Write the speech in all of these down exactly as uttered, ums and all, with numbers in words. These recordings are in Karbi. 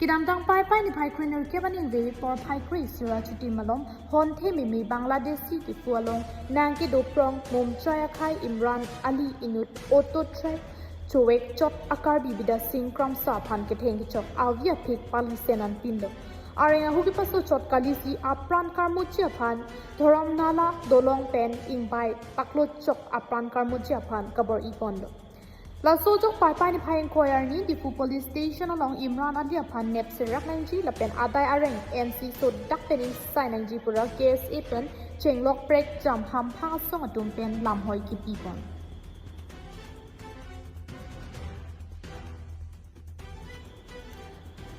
Kedamtang Paipai niphai kre nerkep aningve porphai kre sura chuti malom honthe meme Bangladeshi Diphu along nangkedo prong Mumchai akhei Imran Ali inut auto threk chowek chot a-Karbi Bidya Sing Kramsa aphan ketheng kechok avi aphik pali senan pinlo. Areng ahu kepaso chot kalisi apran karmuji aphan Dhorom Nala dolong pen ingbai paklo chok apran karmuji aphan kabor-i ponlo. Laso ajok Paipai niphai ingkoi arni Diphu Police Station along Imran Ali aphan nep serak nangji lapen adai areng ensi sodak pen ingsai nangji pura K S A pen chenglok prek jam hamphang asong atum pen lamhoi kipi pon.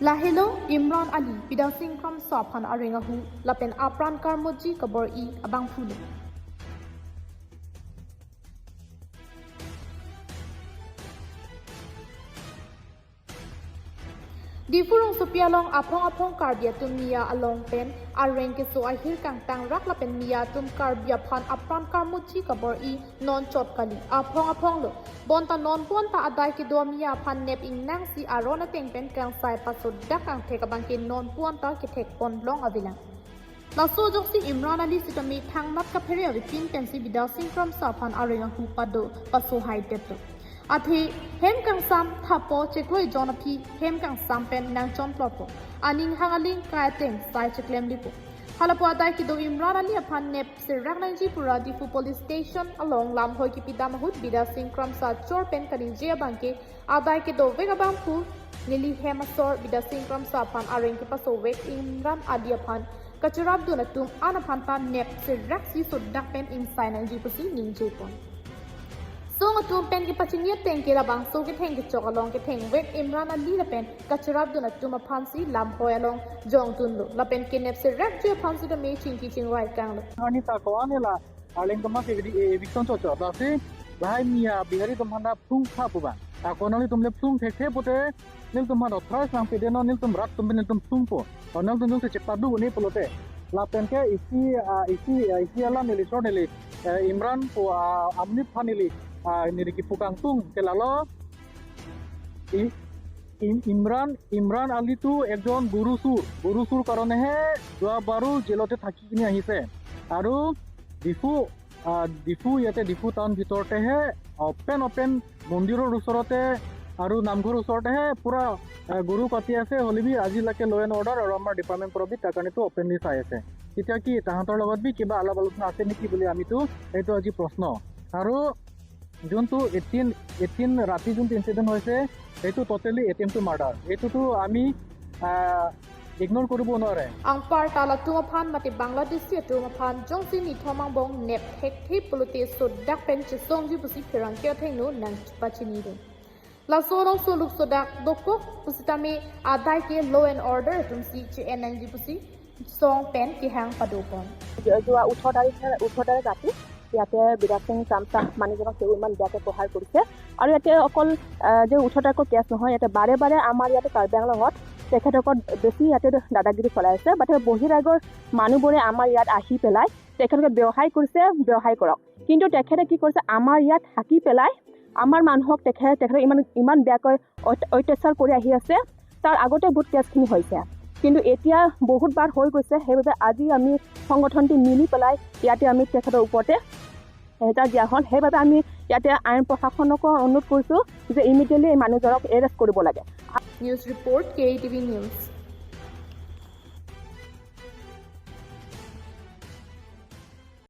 Lahelo Imran Ali, Bidya Sing Kramsa aphan areng ahu lapen apran karmuji kabor-i abangphu lo. Diphu rongsopi along aphong aphong Karbi atum Miya along pen areng keso ahir kangtangrak lapen Miya atum Karbi aphan apran karmuji kabor-i non chot kali. Aphong aphong lo. Bonta nonpu anta adai kedo Miya aphan nep ingnangsi aron ateng pen kangsai pasodak kangthek abangke nonpu anta kethek pon long avelang. Laso ajoksi Imran Ali sitame thangnat kaphere avepin pensi Bidya Sing Kramsa aphan areng ahu pado pasohai detlo. Athe hem kangsam thapo chekroi jon aphi hem kangsam pen nangchonplotpo. Aning hang aling kai ateng sai cheklem dipo. Halapu adai kedo Imran Ali aphan nep serak nangji pura Diphu Police Station along lamhoi kipidam ahut Bidya Sing Kramsa achor pen kaningje abangke adai kedovek abangphu neli hem asor Bidya Sing Kramsa aphan areng kepasovek Imran Ali aphan kacharapdun atum an aphan ta nep seraksi sodak pen ingsai nangji pusi ningje pon. Song atum pen kepachini ateng ke labangso ketheng kechok along kethengvek Imran Ali lapen kacharapdun atum aphansi lamhoi along jongdunlo lapen kenep serakji aphan sitame chingki chingvai kanglo. Ani ta ko anela arleng toma ke di eviction chocho. Lasi lahai Miya Bihari atum aphan ta phlung tha pu bang. Ta ko nanglitum le phlung thekthe pute nelitum aphan authorized nangpedetnon, nelitum rat atum pen nelitum phlungpo. Nanglitum jongsi chepadu ne pulote. Lapen ke isi, ah, isi, ah, isi alam neli sor neli, eh, Imran pu, ah, amni aphan neli, ah, neli kipu kangtung ke lalo. ই-, ইম-, ইমৰাণ, ইমৰাণ আলীটো একজন গৰু চোৰ। গৰু চোৰ কাৰণেহে যোৱাবাৰো জেলতে থাকি কিনি আহিছে। আৰু ডিফু, আহ, ডিফু ইয়াতে ডিফু টাউন ভিতৰতেহে অপেন অপেন মন্দিৰৰ ওচৰতে আৰু নামঘৰৰ ওচৰতেহে পুৰা, আহ, গৰু কাটি আছে। হ'লে বি আজিলৈকে ল' এণ্ড অৰ্ডাৰ আৰু আমাৰ ডিপাৰ্টমেণ্ট পৰা বি তাৰ কাৰণেতো অপেনলি চাই আছে। তেতিয়া কি তাহাঁতৰ লগত বি কিবা আলাপ আলোচনা আছে নেকি বুলি আমিতো এইটো আজি প্ৰশ্ন। আৰু যোনটো এইটিন, এইটিন ৰাতি যোনটো ইনচিডেণ্ট হৈছে, সেইটো টটেলি এটেম্প টু মাৰ্ডাৰ। এইটোতো আমি, আহ, ইগন'ৰ কৰিব নোৱাৰে। Anparta latum aphan mate Bangladeshi atum aphan jongsi nithom angbong nep thekthe pulote sodak pen chesongji pusi pherangke athengno nangpachinidun. Laso along soluk sodak dokok pusitame adai ke law and order atumsi che-en nangji pusi song pen kehang padopon. যোৱা ওঠৰ তাৰিখে, ওঠৰ তাৰিখ ৰাতি ইয়াতে বিৰাট সিং চামচা মানুহজনক তেওঁ ইমান বেয়াকৈ প্ৰহাৰ কৰিছে। আৰু ইয়াতে অকল, আহ, যে ওঠৰ তাৰিখৰ কেছ নহয়, ইয়াতে বাৰে বাৰে আমাৰ ইয়াতে কাৰ্বি আংলঙত তেখেতসকল বেছি ইয়াতে দাদাগিৰি চলাই আছে। বাট বহিৰাগৰ মানুহবোৰে আমাৰ ইয়াত আহি পেলাই তেখেতলোকে ব্যৱসায় কৰিছে, ব্যৱসায় কৰক। কিন্তু তেখেতে কি কৰিছে, আমাৰ ইয়াত থাকি পেলাই আমাৰ মানুহক তেখেত, তেখেতক ইমান, ইমান বেয়াকৈ অত-, অত্যাচাৰ কৰি আহি আছে। তাৰ আগতে বহুত কেছখিনি হৈছে, কিন্তু এতিয়া বহুত বাৰ হৈ গৈছে। সেইবাবে আজি আমি সংগঠনটি মিলি পেলাই ইয়াতে আমি তেখেতৰ ওপৰতে এজাহাৰ দিয়া হ'ল। সেইবাবে আমি ইয়াতে আইন প্ৰশাসনকো অনুৰোধ কৰিছোঁ যে ইমিডিয়েটলি এই মানুহজনক এৰেষ্ট কৰিব লাগে। News report, K A T V News.